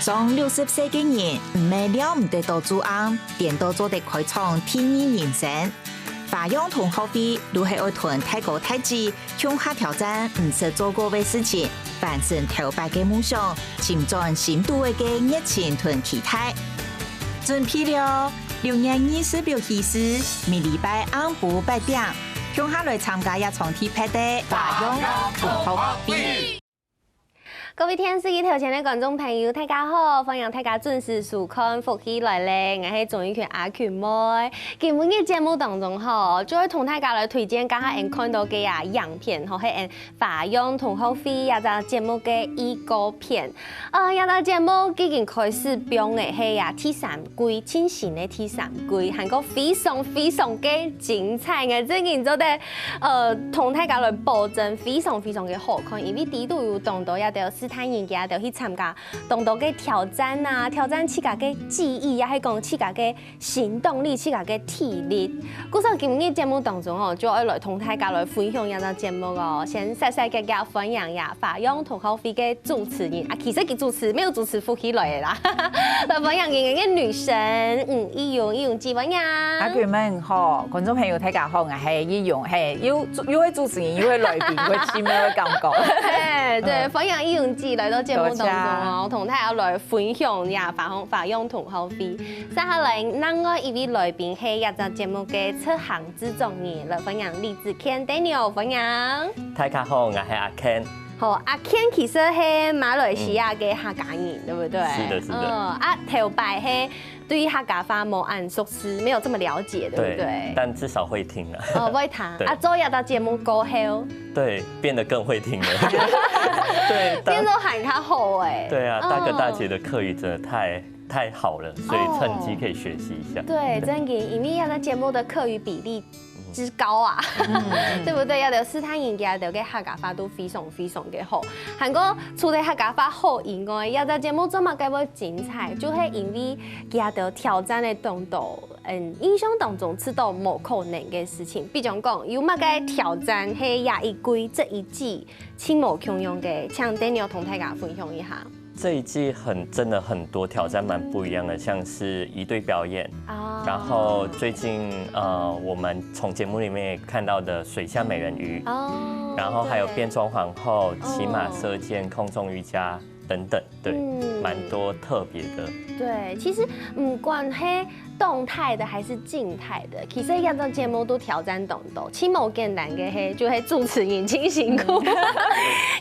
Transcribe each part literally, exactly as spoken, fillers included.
當六十歲个人，毋係尞毋得到做翁，顛倒做得開創第二人生。花樣同學會就係愛同大哥大姊共下挑戰毋識做過个事情，完成頭擺个夢想，尋轉心肚个熱情同期待。準備了，六月二十六日，每禮拜暗晡八點，共下來參加這場特別个花樣同學會。 各位電視機頭前个觀眾朋友，大家好！歡迎大家準時收看《福氣來了》，𠊎係鍾玉群阿群妹。今晡日節目當中吼，就會同大家來推薦剛剛𠊎看到个啊影片吼，係𠊎花樣同學會這隻節目个預告片。呃，這隻節目已經開始放个係啊第三季，盡新个第三季，還過非常非常个精彩，𠊎真經做得 呃，同大家來保證非常非常个好看，因為裡肚有當多這兜序大人佢兜去參加當多个挑戰啊，挑戰自家个記憶，也係講自家个行動力、自家个體力。故所今日節目當中哦，就愛來同大家來分享這隻節目哦。先煞煞遽遽歡迎呀，花樣同學會个主持人啊，其實佢主持，沒有主持福氣來了啦。來歡迎今日个女神，嗯，依蓉，依蓉姊歡迎。阿群妹好，觀眾朋友大家好，𠊎係依蓉，係又又係主持人又係來賓，有趣味个感覺。係，對，歡迎依蓉姊來到節目當中哦，同大家來分享呀，花樣花樣同學會。接下來另外一位來賓係這隻節目个執行製作人，來歡迎李子謙Daniel，歡迎。大家好，𠊎係阿Ken。 好，阿Ken其實係馬來西亞个客家人，對不對？是的，是的。嗯，啊，頭擺係對客家話無恁熟識，沒有這麼了解，對不對？但至少會聽啊。哦，會聽。對。啊，做這隻節目過後，對，變得更會聽了。對，變到還較好欸。對啊，大哥大姐的客語真的太太好了，所以趁機可以學習一下。對，真的，因為這隻節目的客語比例之高啊，對不對？這兜序大人佢兜个客家話都非常非常个好。還過除了客家話好以外，這隻節目做麼个會精彩，就係因為佢兜挑戰个當多，嗯，印象當中試著無可能个事情。比將講，有麼个挑戰係這一季、這一季盡無共樣个，請Daniel同大家分享一下。 這一季很，真的很多挑戰蠻不一樣的，像是儀隊表演，哦。然後最近，呃，我們從節目裡面也看到的水下美人魚，哦，然後還有變裝皇后、對。騎馬射箭、空中瑜伽等等，對，嗯。蠻多特別的。對，其實，嗯，毋管係 動態的還是靜態的，其實這隻節目都挑戰當多，盡無簡單个係，就係主持人盡辛苦。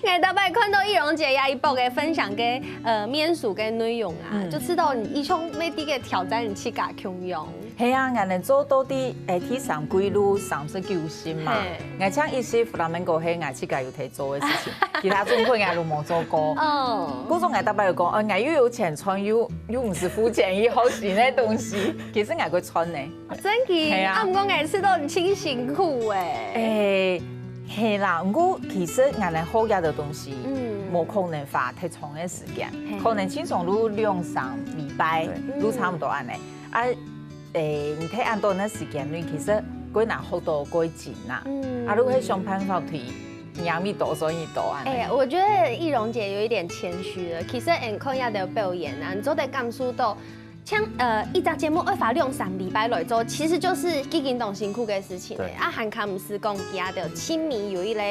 𠊎逐擺看到依蓉姊這一擺个分享个，呃，面書个內容啊，嗯。就知道你一向每日个挑戰你自家共樣。係啊，𠊎等做到第，誒，第三季就三十九集嘛。係。𠊎像一些flamenco係𠊎自家有在做个事情，其他種可能𠊎都無做過。哦。故所𠊎逐擺有講，哦，𠊎又有錢賺，又，又毋使付錢去學新个東西，其實𠊎會賺呢。 哦，真个？係啊。啊，毋過𠊎試著你盡辛苦欸。誒，係啦，毋過其實𠊎等學這兜東西，嗯。無可能花忒長个時間，係。可能盡長就兩三禮拜，對。就差毋多恁呢。啊，誒，你忒恁短个時間內，其實過難學到過精啦。嗯。啊，就會想辦法去讓佢多做佢多恁呢。哎，我覺得依蓉姊有一點謙虛了。其實𠊎看這兜表演啊，你做得感受到 像，呃，一隻節目愛花兩三禮拜來做，其實就係已經當辛苦个事情了。對。啊，還較毋使講其他个，盡尾有一個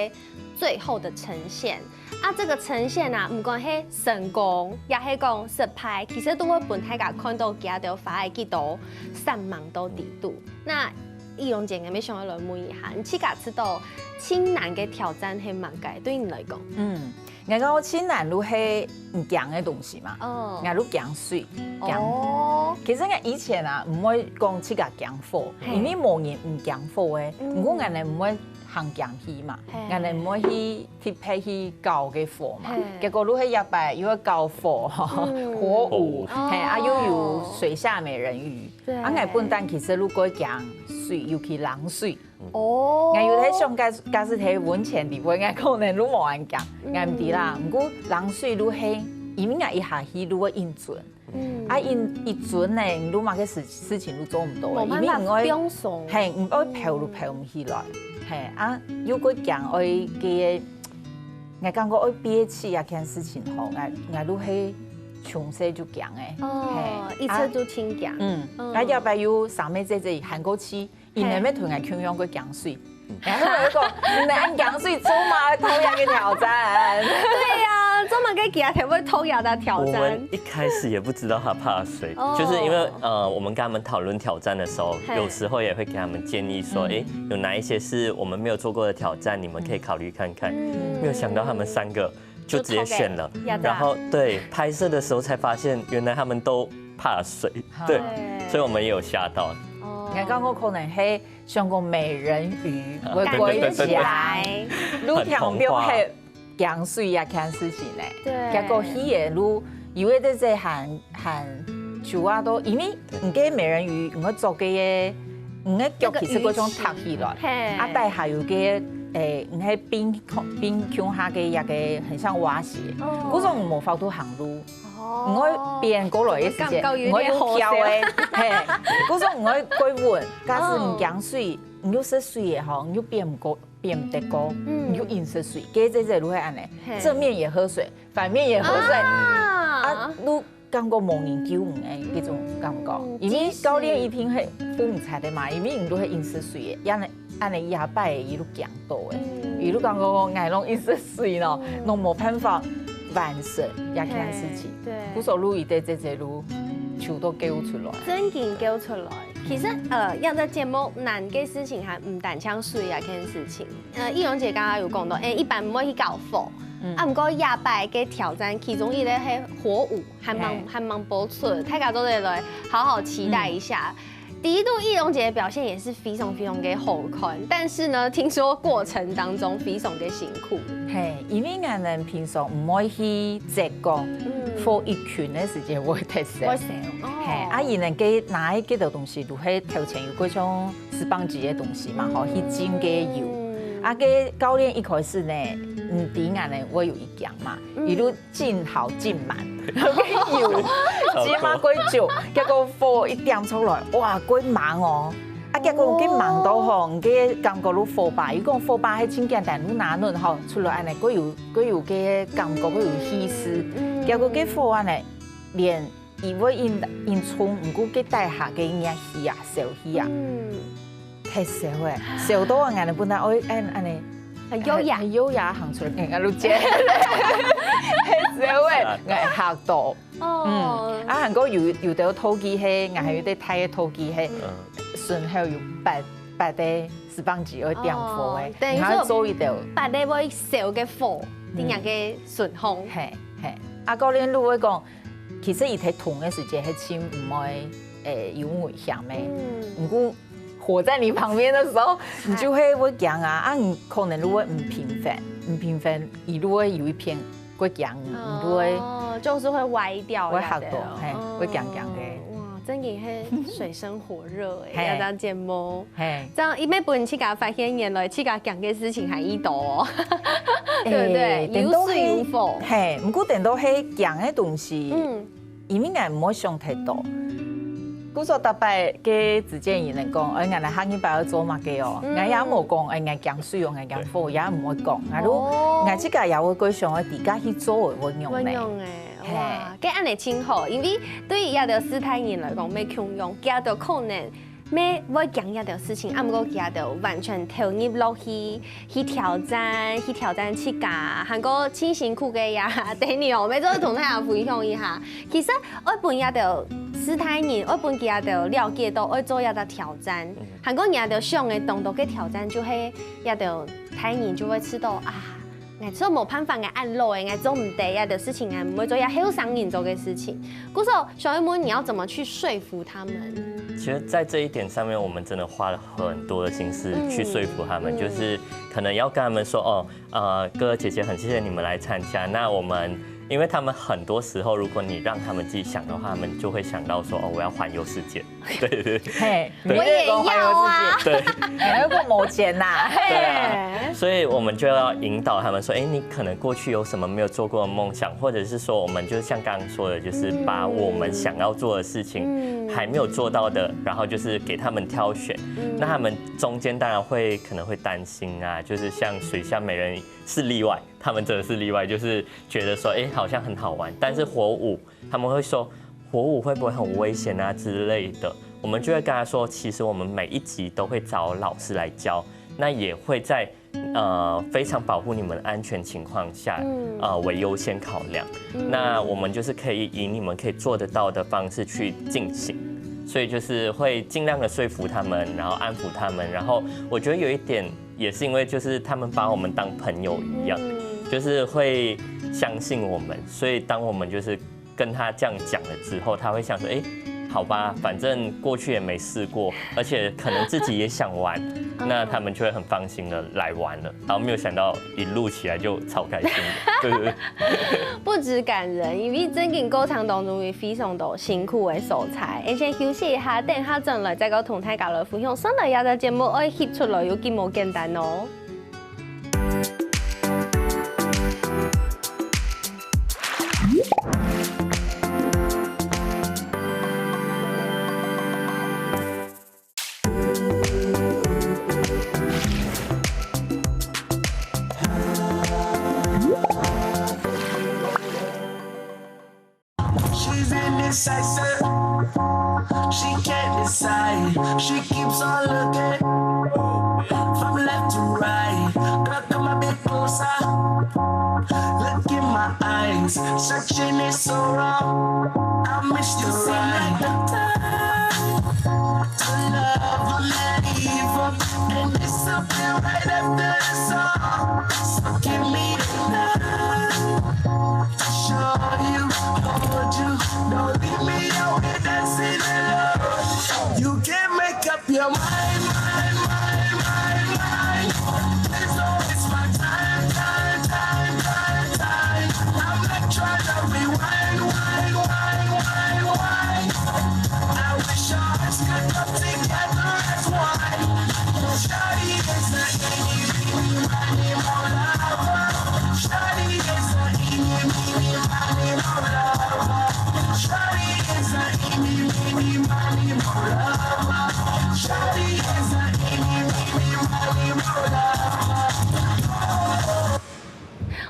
最後的呈現。啊，這個呈現啊，毋管係成功，也係講失敗，其實都會分大家看到其他个花个幾多，散漫到底肚。那依蓉姊，𠊎想要來問一下，你自家試著盡難个挑戰係麼个？對你來講？嗯， 𠊎講盡難就係毋驚个東西嘛。哦。𠊎就驚水，驚。哦。其實𠊎以前啊，毋會講自家驚火，嘿。因為無人毋驚火个。嗯。毋過𠊎等毋會行驚去嘛，嘿。𠊎等毋會去特別去搞个火嘛。嘿。結果就係一擺又愛搞火，嗯。火舞，哦。嘿，啊又有水下美人魚。對。啊，𠊎本身其實就過驚水，尤其冷水。 哦。𠊎有在想，假，假使在溫泉裡背，𠊎可能就無恁驚，嗯。𠊎毋知啦。毋過冷水就係，因為𠊎一下去就會暈船。嗯。啊，暈，暈船呢，你就麼个事，事情都做毋到了，無辦法因為你會，放鬆。嘿，你會浮都浮毋起來。嘿，啊，又過驚愛个，𠊎感覺愛憋氣啊，這件事情吼，𠊎，𠊎就係從細就驚个。哦，一直就盡驚。嗯，該後擺有三妹姊姊還過去，佢等乜同𠊎共樣過驚水。然後𠊎講，你等恁驚水，做麼个討厭个挑戰？對呀，做麼个佢等會討厭个挑戰？我們一開始也不知道他怕水，就是因為呃，我們跟他們討論挑戰的時候，有時候也會給他們建議說，哎，有哪一些是我們沒有做過的挑戰，你們可以考慮看看。沒有想到他們三個就直接選了，然後對拍攝的時候才發現，原來他們都怕水，對，所以我們也有嚇到。你看，剛剛可能係像个美人魚會歸起來，路上邊係驚水啊，看事情呢。對，結果去个路，有个這些還還就啊都，因為你个美人魚，你會做个，你个腳其實該種踏起來，啊，底下有个誒，你个冰冰胸下个一个很像蛙鞋，故所無法度行路。你會變過來个時節，你會用跳个，嘿，故所你會過穩，假使你驚水，你又食水个吼，你又變毋過，變毋得過，你又硬食水，个這這路會恁呢，正面也喝水，反面也喝水，啊，路感覺無人救你个這種感覺，因為教練一定係扶毋起个嘛，因為你都係硬食水个，恁呢恁呢一下擺个一路驚到个，一路感覺講𠊎攏硬食水咯，攏無辦法完成這件事情。對，故所路一直這這路，就都救出來。正經救出來。其實呃，這隻節目難个事情還毋單淨水這件事情。呃，易容姐剛剛有講到，誒，一般毋會去搞火，啊，毋過這擺个挑戰其中一個係火舞，還蠻還蠻不錯，大家都得來好好期待一下。 第一度易容姐的表現也是非常非常的好看，但是呢，聽說過程當中非常的辛苦。嘿，因為𠊎等平常毋會去接講火一群个時節會忒燒。嘿，啊，佢等个拿个幾多東西，就係頭前有該種sponsy个東西嘛，吼，去浸个油。啊，个教練一開始呢，毋知𠊎等會有一驚嘛，一路 浸好浸滿，該油浸啊該足，結果火一點出來，哇，該猛哦！啊，結果該猛到吼，該感覺如火把，佢講火把係盡簡單，你拿軟吼出來恁呢，該有該有个感覺，該有氣勢，結果該火恁呢，連佢會硬硬衝，毋過該底下个熱氣啊、燒氣啊，忒燒誒，燒到啊，𠊎等本來愛恁恁呢。 很優雅。很優雅行出來，人家路線，很燒誒，𠊎嚇到。哦，啊，還過有有兜道具係，𠊎還有兜大个道具係，順後有八八个sponsy愛點火誒，等於還要做一兜，八个會燒个火，定樣个順風。嘿嘿，啊，教練路會講，其實佢忒痛个時節，係盡毋會誒有危險誒，毋過 火在你旁邊的時候，你就會會驚啊，啊，你可能就會毋平衡，毋平衡，佢就會有一片會驚你，你就會哦，就是會歪掉，會嚇到，嘿，會驚驚个。哇，真个係水深火熱哎，要當節目，嘿，這樣一每本自家發現原來自家驚个事情還已多哦，對不對？誒有水有火，嘿，毋過等到係驚个東西，嗯，因為𠊎毋會想忒多。故所逐擺个主持人講，哎，𠊎等下禮拜愛做麼个哦，𠊎也無講，哎，𠊎驚水哦，𠊎驚火，也毋會講。𠊎都，𠊎自家也會過想，哎，自家去做會會用呢。會用哎，哇，該恁呢真好，因為對於這兜世代人來講，無共樣，佢兜可能無會驚這兜事情，啊，毋過佢兜完全投入落去，去挑戰，去挑戰自家，還過盡辛苦个呀，等你哦，每周同大家分享一下。其實愛分這兜世代人，愛分佢兜了解到愛做這兜挑戰，還過佢兜想个當多个挑戰，就係這兜大人就會知道啊。 𠊎做無辦法，𠊎恁老誒，𠊎做毋得呀的事情，𠊎毋會做呀後生人做个事情。故所，小一們，你要怎麼去說服他們？其實，在這一點上面，我們真的花了很多的心思去說服他們，就是可能要跟他們說，哦，呃，哥哥姐姐很謝謝你們來參加，那我們，因為他們很多時候，如果你讓他們自己想的話，他們就會想到說，哦，我要環遊世界。對對對，嘿，我也要啊。對，哎，又不没钱呐。对啊，所以我们就要引导他们说，哎，你可能过去有什么没有做过的梦想，或者是说，我们就像刚刚说的，就是把我们想要做的事情还没有做到的，然后就是给他们挑选。那他们中间当然会可能会担心啊，就是像水下美人鱼是例外，他们真的是例外，就是觉得说，哎，好像很好玩，但是火舞他们会说火舞会不会很危险啊之类的，我们就会跟他说，其实我们每一集都会找老师来教，那也会在呃非常保护你们的安全情况下，呃为优先考量。那我们就是可以以你们可以做得到的方式去进行，所以就是会尽量的说服他们，然后安抚他们，然后我觉得有一点也是因为就是他们把我们当朋友一样，就是会相信我们，所以当我们就是跟他这样讲了之后，他会想说，哎，好吧，反正过去也没试过，而且可能自己也想玩，那他们就会很放心的来玩了。然后没有想到一路起来就超开心的，对对对。不止感人，因为正經過程當中有非常多辛苦的所在。而且休息一下，等下轉來再過同大家來分享。上來這隻節目愛翕出來有幾無簡單哦。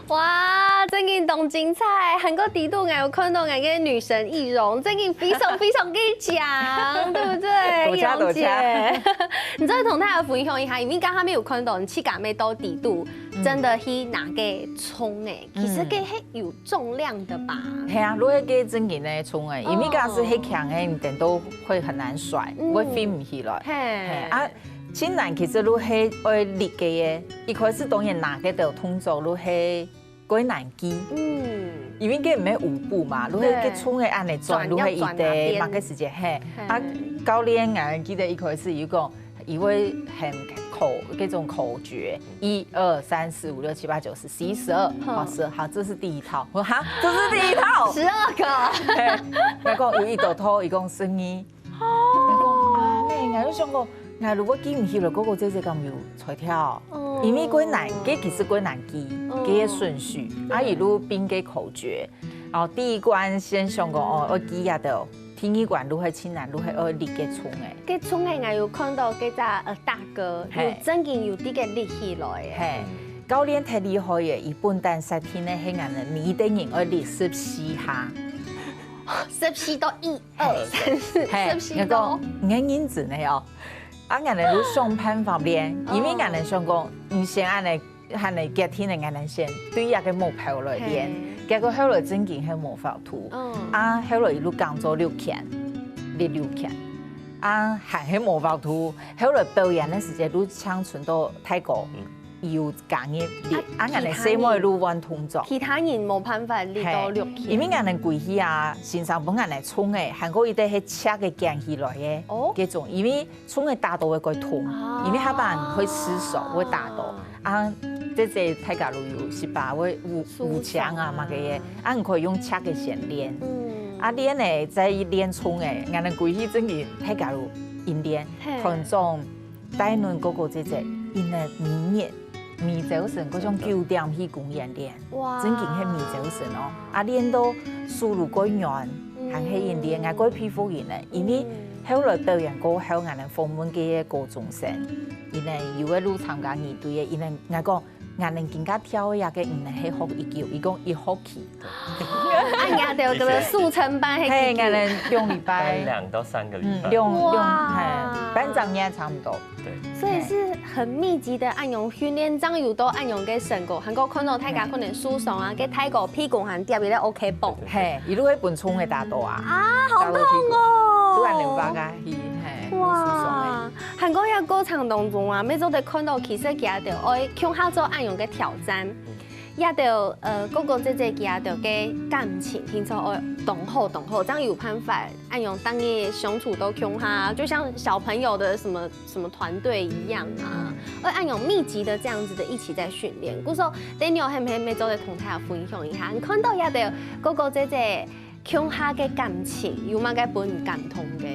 哇，正經當精彩！還過底肚𠊎有看到𠊎个女神易容，正經非常非常个強，對不對？多謝，易容姐，多謝。你再同大家分享一下，因為剛剛沒有看到，你去趕妹到底肚，真的去拿个蔥欸，其實个係有重量的吧？係啊，如果个正經个蔥欸，因為假使係強个，你等都會很難甩，會飛不起來。係啊，盡難其實都係愛力个耶，一開始當然拿个都動作都係 過難記。嗯，因為佢毋係舞步嘛，如果佢衝个恁樣轉，如果一个麼个時間，嘿，啊，教練𠊎記得一開始有講，佢會喊口，這種口訣，一二三四五六七八九十十一十二，好，十二，好，這是第一套。我說哈，這是第一套，十二個。嘿，佢講有一道套，一共十二。 𠊎講啊，咩，𠊎就想講，𠊎如果記毋起來，哥哥姐姐敢有才調？因為過難，這其實過難記，這个順序，啊，一路變个口訣。哦，第一關先想講，哦，愛記啊的，第二關就會盡難，就會愛力个衝欸。个衝欸，𠊎有看到這隻呃大哥，有正經有這个力起來欸。嘿，教練忒厲害欸，佢本旦設定个係𠊎等每一個人愛力十四下。十四到一 二、三、四，嘿，十四个。𠊎講，你認真个哦。啊，𠊎等就想辦法練，因為𠊎等想講，你先恁樣，恁樣決定了，𠊎等先對這个目標來練。結果後來正經係無法度，啊，後來一路講做六拳，練六拳，啊，還係無法度。後來表演个時節，就像伸到泰國， 有加入力，啊，𠊎等細妹就換動作。其他人無辦法力到六拳。因為𠊎等歸去啊，先生分𠊎等衝欸，還過一個係赤个撿起來个，哦，這種，因為衝欸打到會過痛，因為下把會失手，會打到。啊，這這大家都有係吧？會舞舞槍啊麼个个，啊，你可以用赤个先練。啊，練欸，再練衝欸，𠊎等歸去正經大家都硬練，看中 帶等哥哥姐姐，𠊎等每日，每朝晨，該種九點去公園練，哇，正經係每朝晨哦。啊，練到手路過軟，還係硬練，𠊎過佩服佢等，因為後來表演過後，𠊎等訪問該个高中生，佢等有个就參加二隊个，佢等𠊎講， 𠊎等今下跳个這个毋係學一久，一共一學期。啊，你兜个速成班係幾久？嘿，𠊎等兩禮拜。兩到三個禮拜。嗯，兩，哇。兩，嘿，半隻月差不多。對。所以是很密集的恁樣訓練，正有到恁樣个成果。還過看到大家可能受傷啊，該大哥屁股還跌一個OK繃。嘿，一路會分蟲个打到啊。啊，好痛哦！突然間發个，嘿，哇。受傷个。 還過這過程當中啊，乜做得看到其實佢兜愛共下做恁樣个挑戰。這兜，呃，哥哥姐姐佢兜个感情，聽說愛當好當好，這樣有辦法恁樣當个相處到共下，就像小朋友的什麼什麼團隊一樣啊，而恁樣密集的這樣子的一起在訓練。故所，Daniel係毋係乜做得同大家分享一下？你看到這兜哥哥姐姐 共下个感情，有麼个分你感動个？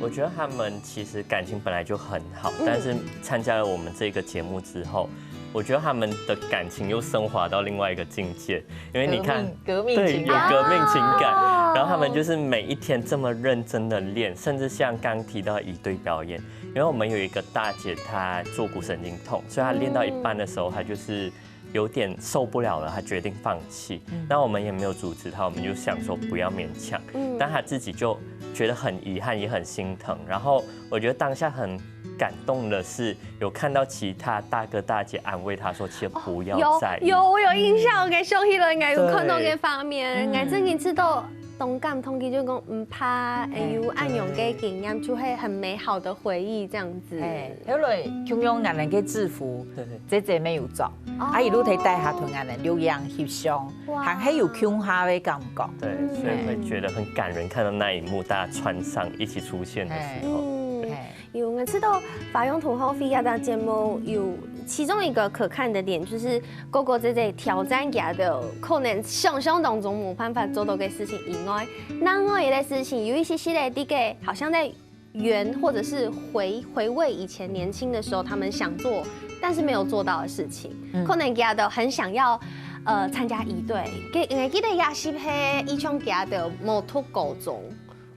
我覺得他們其實感情本來就很好，嗯。但是參加了我們這個節目之後，我覺得他們的感情又升華到另外一個境界。因為你看，革命，革命情感。對，有革命情感。哦。然後他們就是每一天這麼認真的練，甚至像剛提到一對表演，因為我們有一個大姐她坐骨神經痛，所以她練到一半的時候，她就是 有點受不了了，他決定放棄。那我們也沒有阻止他，我們就想說不要勉強。但他自己就覺得很遺憾，也很心疼。然後我覺得當下很感動的是，有看到其他大哥大姐安慰他說，其實不要在意。有，有，我有印象，𠊎想起來，𠊎有看到个畫面，𠊎真經知道當感動，佢就講毋怕，有恁樣个經驗，就會很美好的回憶這樣子。哎，後來共樣𠊎等个制服，對對。姐姐乜有著，啊，一路在底下同𠊎等錄影翕相，還係有共下个感覺。對，所以會覺得很感人，看到那一幕，大家穿上一起出現的時候。嗯，有，我知道《花樣同好會》這个節目有其中一個可看的點，就是哥哥姐姐挑戰佢兜可能想象當中無辦法做到个事情以外，另外一个事情有一些些个，這个好像在 圓或者是回回味以前年輕的時候他們想做但是沒有做到的事情，可能佢兜很想要呃參加儀隊，記，記得也係係以前佢兜無讀高中，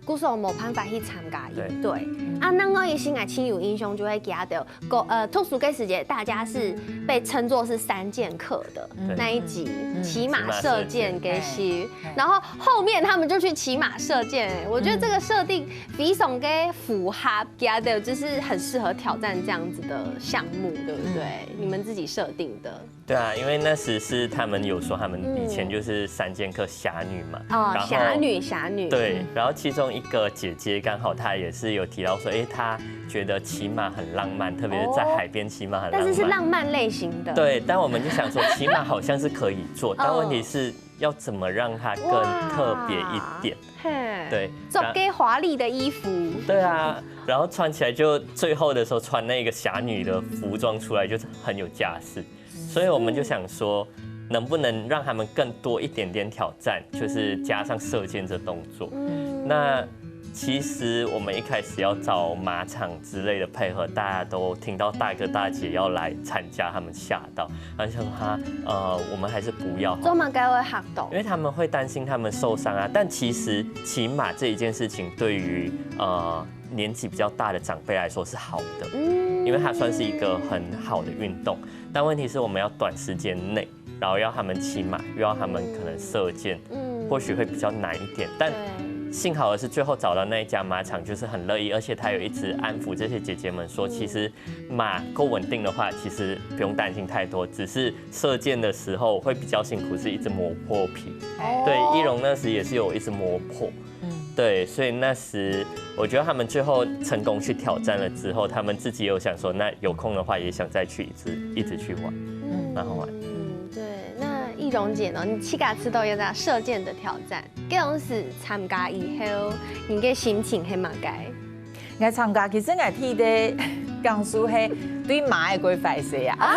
故所無辦法去參加儀隊。啊，另外一个𠊎盡有印象就係佢兜高呃讀書个時節，大家是被稱作是三劍客的那一集，騎馬射箭个時，然後後面他們就去騎馬射箭，欸，我覺得這個設定 非常个符合佢兜，就是很適合挑戰這樣子的項目，對不對？你們自己設定的。對啊，因為那時是他們有說他們以前就是三劍客俠女嘛，哦，然後俠女，俠女。對，然後其中一個姐姐剛好她也是有提到說，誒，她覺得騎馬很浪漫，特別是在海邊騎馬很浪漫。但是是浪漫類型的。對，但我們就想說騎馬好像是可以做，但問題是要怎麼讓它更特別一點？嘿，對，著个華麗的衣服。對啊，然後穿起來就最後的時候穿那個俠女的服裝出來，就是很有架勢。所以我們就想說，能不能讓他們更多一點點挑戰，就是加上射箭這動作。那其實我們一開始要找馬場之類的配合，大家都聽到大哥大姐要來參加，他們嚇到，然後想說哈，呃，我們還是不要好了。做麼个會嚇到？因為他們會擔心他們受傷啊。但其實騎馬這一件事情，對於呃年紀比較大的長輩來說是好的，因為它算是一個很好的運動。但問題是，我們要短時間內，然後要他們騎馬，又要他們可能射箭，或許會比較難一點。但幸好的是，最後找到那一家馬場就是很樂意，而且他有一直安撫這些姐姐們說，其實馬夠穩定的話，其實不用擔心太多，只是射箭的時候會比較辛苦，是一直磨破皮。對，一龍那時也是有一直磨破。對，所以那時我覺得他們最後成功去挑戰了之後，他們自己有想說，那有空的話也想再去一直一直去玩，蠻好玩。嗯，對。那一龍姐呢？你自家試著有這射箭的挑戰，這種係參加以後，你个心情係麼个？ 𠊎參加，其實𠊎第一个感受係對馬个過壞勢啊。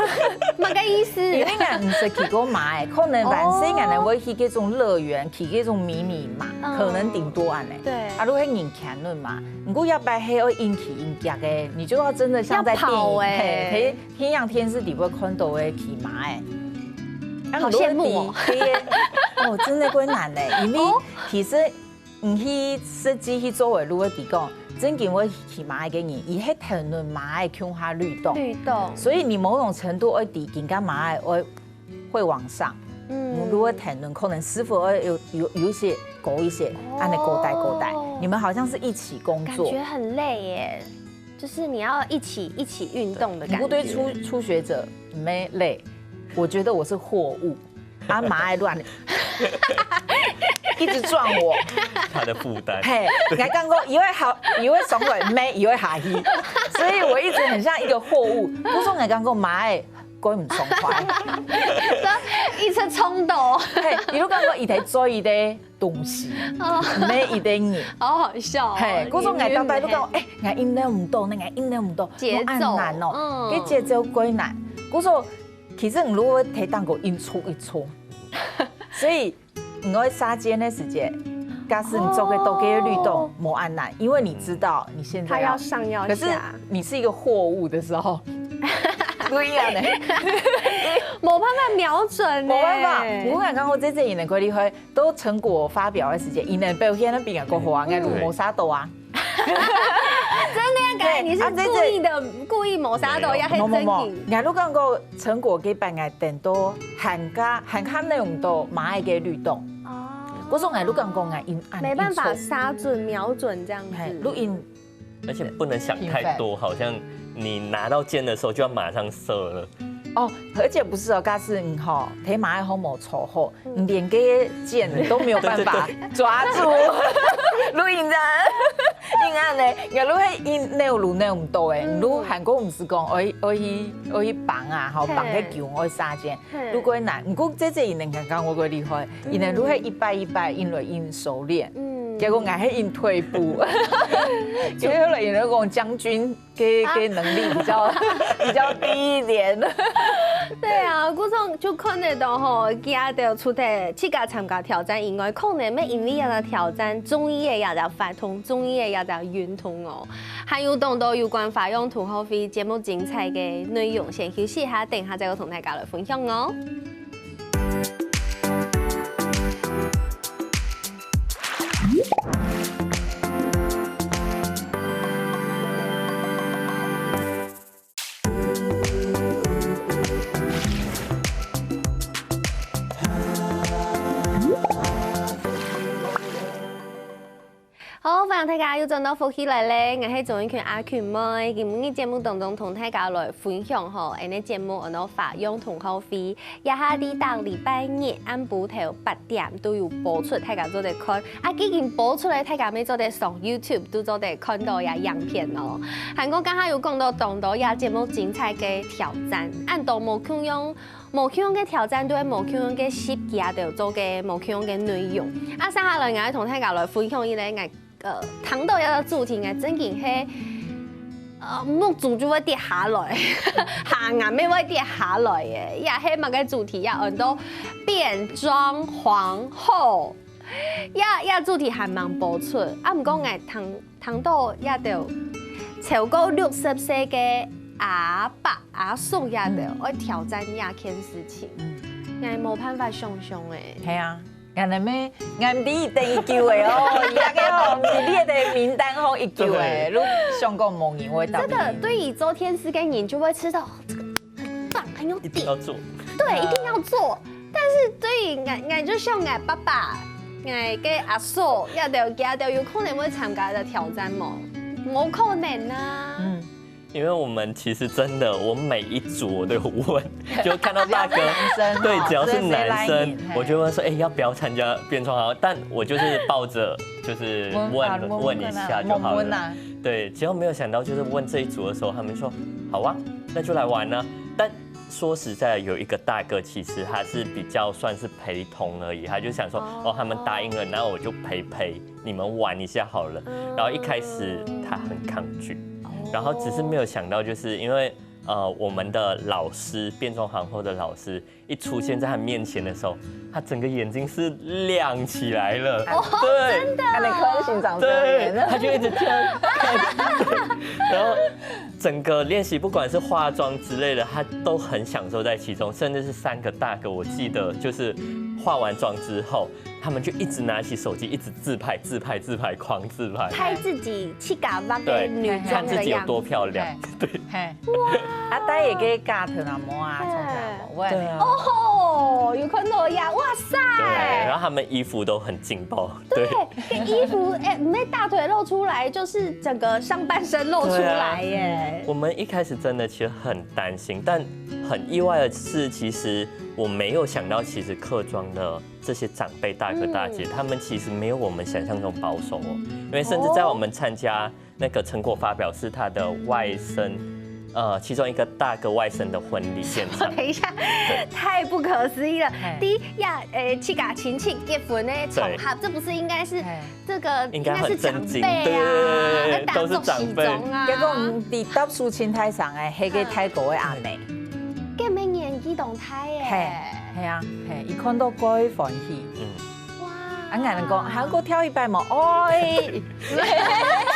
麼个意思？因為𠊎毋識騎過馬个，可能還細人仔會去該種樂園，騎該種迷你馬，可能頂多恁仔。對。啊，如果係人牽輪嘛，毋過這擺係愛硬騎硬腳个，你就要真的像在電影，要跑欸。嘿，天上電視裡會看到个騎馬个。好羨慕哦。對，哦，真的會難欸，因為其實 你去實際去做个，如果提講，真經會騎螞蟻个人，佢係跈等螞蟻共下律動。律動。所以你某種程度會知，今下螞蟻會，會往上。嗯。如果跈等，可能師傅會有，有，有一些高一些，哦。恁樣高低高低。你們好像是一起工作。感覺很累耶，就是你要一起，一起運動的感覺。不過對初，初學者，毋會累，我覺得我是貨物。 啊，螞蟻亂，一直撞我。他的負擔。嘿，你還講過，因為好，因為爽快，沒，因為下去，所以我一直很像一個貨物。不是，你還講過螞蟻，過毋爽快。一直衝動。嘿，你都講過，一台追一台東西，沒一台人。好好笑哦。嘿，故所𠊎到底都講，哎，𠊎應該毋到，那𠊎應該毋到，節奏，恁難哦，嗯，這節奏過難。故所 其實你如果提當个一出一出，所以你愛殺尖的時間，假使你做个多个律動，無恁難，因為你知道你現在要，他要上要下。可是你是一個貨物的時候，不一樣的，無辦法瞄準呢。無辦法。我剛剛我這這也能夠厲害，都成果發表的時間，你能表現得比我更好啊，應該無殺到啊。 真的要改，你是故意的，故意谋杀的，要黑正經。𠊎都講過成果个版，𠊎等到還加還加內容到螞蟻个律動。哦，我說𠊎都講過，𠊎應按没办法杀准瞄准这样子。錄音，而且不能想太多，好像你拿到箭的时候就要马上射了。哦，而且不是哦，假使你吼，提螞蟻好無坐好， 你連个箭都沒有辦法抓住，錄音的，應該呢，你錄係音扭錄扭毋到誒，你錄韓國毋係講愛愛去愛去綁啊，吼綁个球愛殺箭，錄過難，毋過這這伊能剛剛我个厲害，伊能錄係一擺一擺音來音熟練，嗯，結果𠊎係音退步，結果後來伊能講將軍。 个个能力比較比較低一點。對啊，故所就看得到吼，佢兜除忒自家參加挑戰以外，可能乜因為這個挑戰，中意个這個活動，中意个這個運動哦，還有當多有關花樣同好會節目精彩个內容，先休息一下，等下再有同大家來分享哦。 好，歡迎大家又轉到福氣來了，𠊎係鍾意群阿群妹。今晡日節目當中同大家來分享吼，𠊎个節目安到花樣同好會，這下在逐禮拜日暗晡頭八點都有播出，大家做得看。啊，既經播出來，大家乜做得上YouTube都做得看到這影片哦。還過剛剛有講到當多這節目精彩个挑戰，恁多無共樣 無共樣个挑戰，對無共樣个時期啊，都有做个無共樣个內容。啊，接下來𠊎愛同大家來分享一個𠊎呃談到這個主題，𠊎真經係呃目珠就會跌下來，下眼乜會跌下來耶！這係麼个主題啊？安到變裝皇后，這這主題還吂播出，啊，毋過𠊎談談到這兜超過六十歲个阿伯 阿叔也得愛挑戰這件事情，𠊎無辦法想像誒。係啊，𠊎那咩，𠊎毋知等一久誒哦，這個哦，毋知列个名單吼一久誒，你想講無人會答應。這個對於做電視个人就會知道，這個很棒，很有點，一定要做。對，一定要做。但是對於𠊎，𠊎就像𠊎爸爸、𠊎个阿叔，這兜佢兜有可能會參加這挑戰無？無可能啊。嗯。 因為我們其實真的，我每一組我都有問，就看到大哥，對，只要是男生，我就問說，哎，要不要參加變裝皇后？但我就是抱著就是問問一下就好了。對，結果沒有想到就是問這一組的時候，他們說好啊，那就來玩啊。但說實在，有一個大哥其實他是比較算是陪同而已，他就想說，哦，他們答應了，那我就陪陪。 你們玩一下好了。然後一開始他很抗拒，然後只是沒有想到，就是因為呃，我們的老師變裝皇后的老師一出現在他面前的時候，他整個眼睛是亮起來了。哦，對，真的、哦，他的科学长，对，他就一直这样看，然后整个练习，不管是化妆之类的，他都很享受在其中，甚至是三个大哥，我记得就是化完妆之后，他们就一直拿起手机，一直自拍、自拍、自拍，狂自拍。拍自己自家畫个对，女看自己有裝的样子。多漂亮。嘿，啊，戴一个假头那么啊，从来没问。对啊。哦，有看到呀，哇塞！对，然后他们衣服都很劲爆。对，这衣服哎，没大腿露出来，就是整个上半身露出来耶。我们一开始真的其实很担心，但很意外的是，其实我没有想到，其实客庄的这些长辈大哥大姐，他们其实没有我们想象中保守哦。因为甚至在我们参加那个成果发表，是他的外甥，呃，其中一个大哥外甥的婚礼现场。等一下，太不可思议了。第一呀，呃，自家亲戚结婚的场合，这不是应该是这个应该很震惊，应该是长辈啊，对对对对对，那打都是长辈。中啊。结果你搭苏清太上哎，那个泰国的阿妹，这么年纪动态耶。嘿，嘿啊，嘿，一看到过欢喜。嗯，哇，啊，俺讲，还要给我跳一百毛，哦，哎，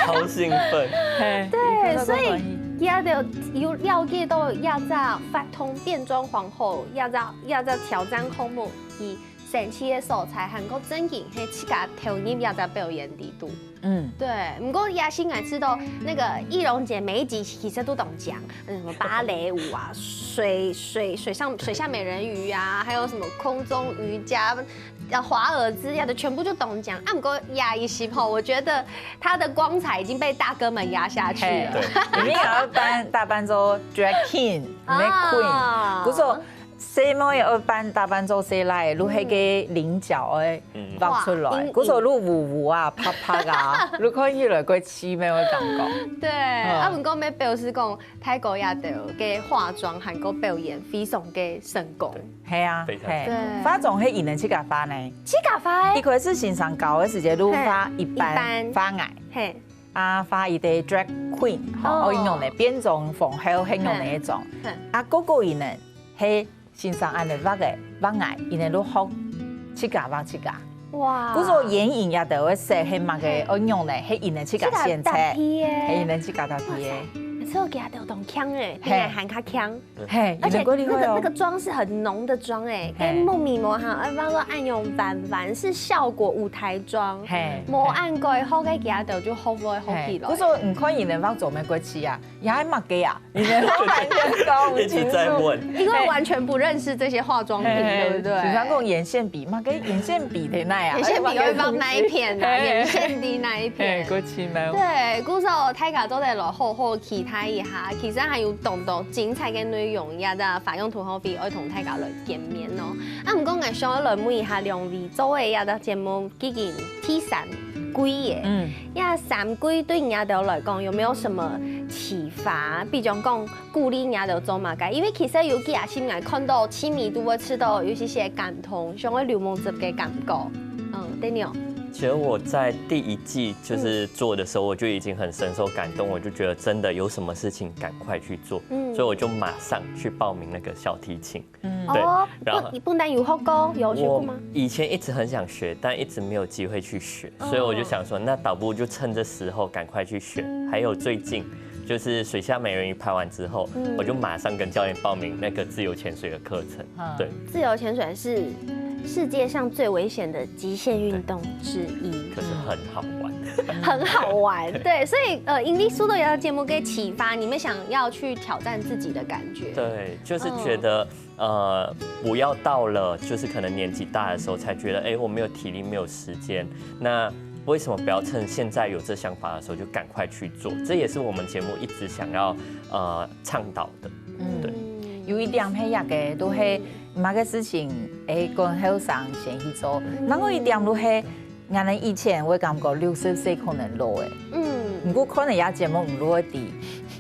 超兴奋。嘿，对，所以也得有了解到，也在发通变装皇后，也在也在挑战項目，以神奇的素材，還過正經係自家投入也在表演裡肚。嗯，对，不過也是愛知道那個藝榮姐每一集其實都當強，嗯，什麼芭蕾舞啊，水水水上水下美人魚啊，還有什麼空中瑜伽，呃，華爾茲呀的全部就當強。啊，不過壓一些吼，我覺得她的光彩已經被大哥們壓下去了。对，你们也要扮打扮做 drag king，drag queen，啊故所細妹也要扮打扮做細倈，如那个菱角哎，畫出來，故所如舞舞啊、啪啪啊，如看起來个奇妙个感覺。对，啊，毋過也表示講，泰國也都个化妝還過表演非常个成功。係啊，非常係對，化妝係佢等自家化呢，自家化一開始先生教个時節，就化一般一般化矮。嘿，啊，化一个 drag queen，吼，哦哦，用个變裝皇后，很用个一種嗯。啊，哥哥佢等，係先生恁樣畫个，畫矮，佢等就學自家畫自家。哇，故所眼影也都會設係麼个，哦，用个，係佢等自家選擇，自家搭配耶係佢等自家搭配个。所以佢都當強哎，比嘿男還較強。嘿，而且佢等過厲害哦那個那。個妝是很濃的妝哎，嘿跟木米膜哈，呃，包括暗用斑斑是效果舞台妝，嘿，無按規好个佢都就好會好起來。嘿，故所你看佢等畫做麼个去啊，也係麼个啊？佢等老闆娘講一直在問，因為完全不認識這些化妝品，對不對？比方講眼線筆，麼个眼線筆在哪啊？眼線筆會放哪一片啊？嘿眼線筆哪一嘿，片？過去沒有？對，故所大家做得來好好期待一下，其實還有當多精彩个內容，也在法用同好會愛同大家來見面哦。啊，毋過𠊎想要來問一下兩位，做个這隻節目已經第三季耶，嗯，這三季對你兜來講有沒有什麼啟發？比如講鼓勵你兜做麼个？因為其實有幾下心眼看到親密都會吃到有一些些感動，像會流目汁个感覺。嗯，Daniel。其实我在第一季就是做的时候，我就已经很深受感动，我就觉得真的有什么事情赶快去做，嗯所以我就马上去报名那个小提琴。嗯对哦，然後不，你不但有學過，有學過我嗎？以前一直很想学，但一直没有机会去学，哦所以我就想说，那倒不如就趁这时候赶快去学。还有最近就是水下美人鱼拍完之后，嗯我就马上跟教练报名那个自由潜水的课程。嗯对，自由潜水是世界上最危險的極限運動之一，可是很好玩。很好玩。對，所以呃，因為受到這个節目个啟發，你們想要去挑戰自己的感覺。对，就是觉得、呃，不要到了就是可能年纪大的时候才觉得，哎，我没有体力，没有时间。那为什么不要趁现在有这想法的时候就赶快去做？这也是我们节目一直想要呃倡导的。嗯对有一點係這个，都係麼个事情，哎，講後生先去做。然後一點就係，俺等以前會感覺六十歲可能老誒，嗯，毋過看了這節目，毋會知，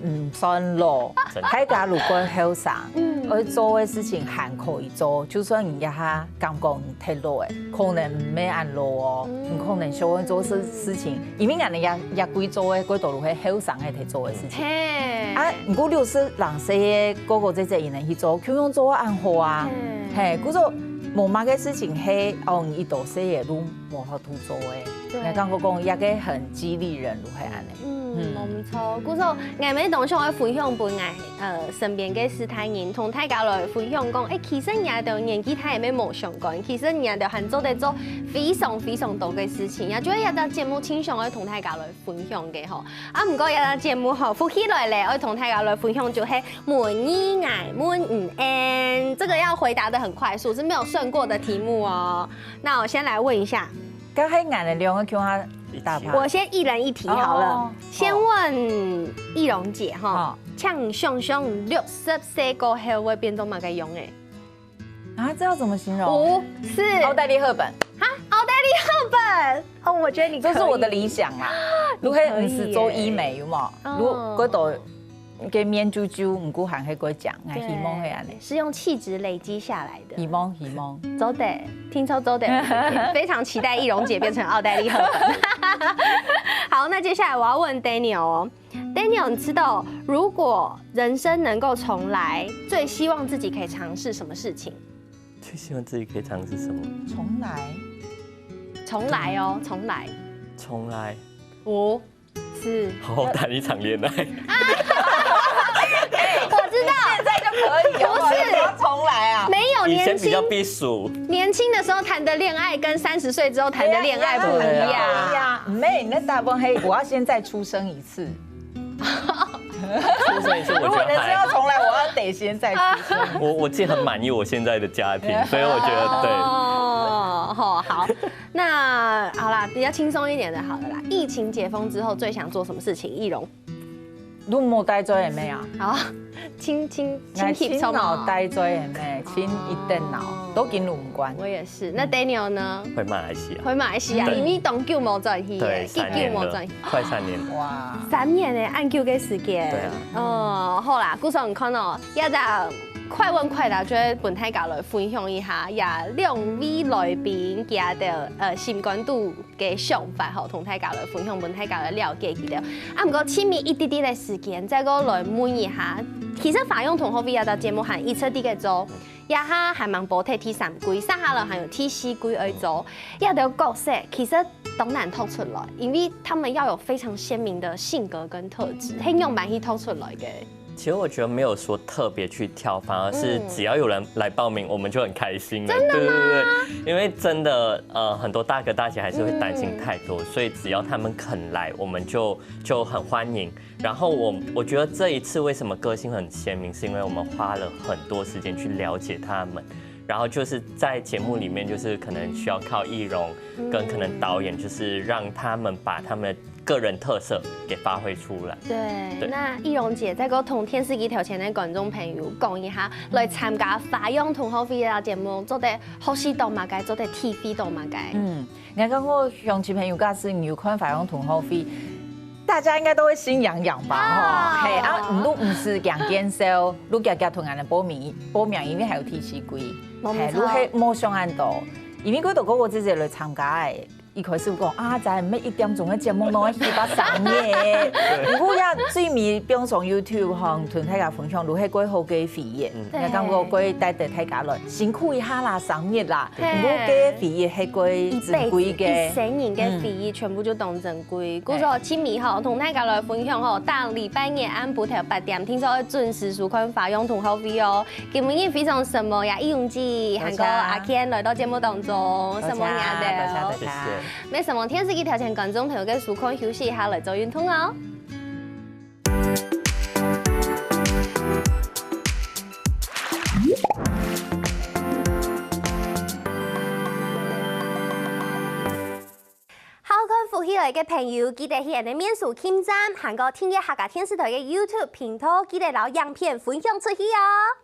嗯，算老，大家如果後生，嗯愛做个事情還可以做，就算你這下感覺你忒老誒，可能毋係恁老哦，你可能想愛做事事情，因為俺等也也歸做个，歸多都係後生个在做个事情。嘿，啊，毋過六十零歲个哥哥姐姐，佢等去做，共樣做啊，恁好啊。嘿，故所無麼个事情係，哦，你一到歲月就無法度做个。對。𠊎感覺講，這个很激勵人，就係恁呢。嗯，嗯。無錯。故所，𠊎乜當想愛分享分𠊎，呃，身邊个世代人，同大家來分享講，誒，其實你兜年紀大也無相干，其實你兜還做得做非常非常多个事情。也就係這隻節目，盡想愛同大家來分享个吼。啊，毋過這隻節目吼，福氣來了，愛同大家來分享就係問你𠊎問你，嗯，這個要回答得很快速，是沒有算過的題目哦。那我先來問一下， 該係𠊎兜兩个共下打牌。我先一人一題好了。哦。先問易容姐哈，哦。請想像六十歲過後會變做麼个樣誒？啊，這要怎麼形容？五、四，奧黛麗·赫本。哈，奧黛麗·赫本。哦，我覺得你可以。這是我的理想啦。你可以耶。如果你是做醫美，有無？哦。如果都 个面皺皺，毋過還係會靚，𠊎希望係恁呢。對，是用氣質累積下來的。希望，希望。做得，聽說做得，非常期待易容姐變成奧黛麗·赫本。好，那接下來我要問Daniel哦。Daniel，你知道如果人生能夠重來，最希望自己可以嘗試什麼事情？最希望自己可以嘗試什麼？重來。重來哦，重來。重來。五、四。好好談一場戀愛。我知道。現在就可以哦，不是。為什麼要重來啊？沒有，以前比較避暑。年輕，年輕的時候談的戀愛跟三十歲之後談的戀愛不一樣。哎呀，哎呀，沒，你的答案係，我要先再出生一次。出生一次，我覺得還，如果人生要重來，我要得先再出生。我，我自己很滿意我現在的家庭，所以我覺得，對。哦，好，好。那好啦，比較輕鬆一點的，好了啦。疫情解封之後，最想做什麼事情？易容。你無戴嘴个咩啊？好，輕輕，輕輕鬆哦。𠊎盡愛戴嘴个咩，盡一等腦，哦。都跟你無關。我也是。那Daniel呢？回馬來西亞。回馬來西亞，對。因為當久無轉去耶，對，幾久無轉去。三年了，快三年了。哇。三年呢，恁久个時間。對啊。哦，好啦，故所你看哦，這隻快問快答就會分大家來分享一下，這兩位來賓佢兜，呃，心肝肚 个想法吼，同大家來分享，分大家來了解佢兜。啊，毋過盡尾一滴滴个時間，再過來問一下，其實華陽同學會這隻節目還一直在該做，這下還吂播忒第三季，接下來還有第四季愛做，這兜角色其實當難突出來，因為他們要有非常鮮明的性格跟特質，係仰般去突出來个？ 其實我覺得沒有說特別去挑，反而是只要有人來報名，嗯。我們就很開心了。真的嗎？對，對，對，對。因為真的，呃，很多大哥大姐還是會擔心太多，嗯。所以只要他們肯來，我們就，就很歡迎。然後我，我覺得這一次為什麼個性很鮮明，是因為我們花了很多時間去了解他們，然後就是在節目裡面，就是可能需要靠易容跟可能導演，就是讓他們把他們的 個人特色給發揮出來。對，對。那易容姐再過同電視機頭前个觀眾朋友講一下，來參加華陽同學會个節目，做得學習到麼个，做得體會到麼个？嗯，𠊎感覺鄉親朋友，假使你有看華陽同學會，大家應該都會心癢癢吧，吼。啊。嘿，啊，你都毋使驚見笑，你遽遽同𠊎兜報名，報名因為還有第四季。無錯。嘿，你係無想恁多，因為𠊎都講𠊎自家來參加个。 一開始講啊，在每一點鐘个節目攏愛去到三日。毋過也最尾放上YouTube吼，同大家分享，就係過好个回憶，嗯。也感覺過帶得大家來辛苦一下啦，三日啦。嘿。毋過个回憶係過珍貴个。一輩子、一生人个回憶，嗯。全部就當珍貴。故所盡尾吼，同大家來分享吼，當禮拜日暗晡頭八點，聽說愛準時收看華陽同學會哦。今晡日非常承蒙呀，易容姐，還有阿Ken來到節目當中，承蒙你兜。多謝，多謝，多謝。謝謝。 乜承蒙電視機頭前觀眾朋友个收看，休息一下來做運動哦。好看福氣來个朋友，記得去𠊎兜面書網站，還過訂閱客家電視台个YouTube頻道，記得摎影片分享出去哦。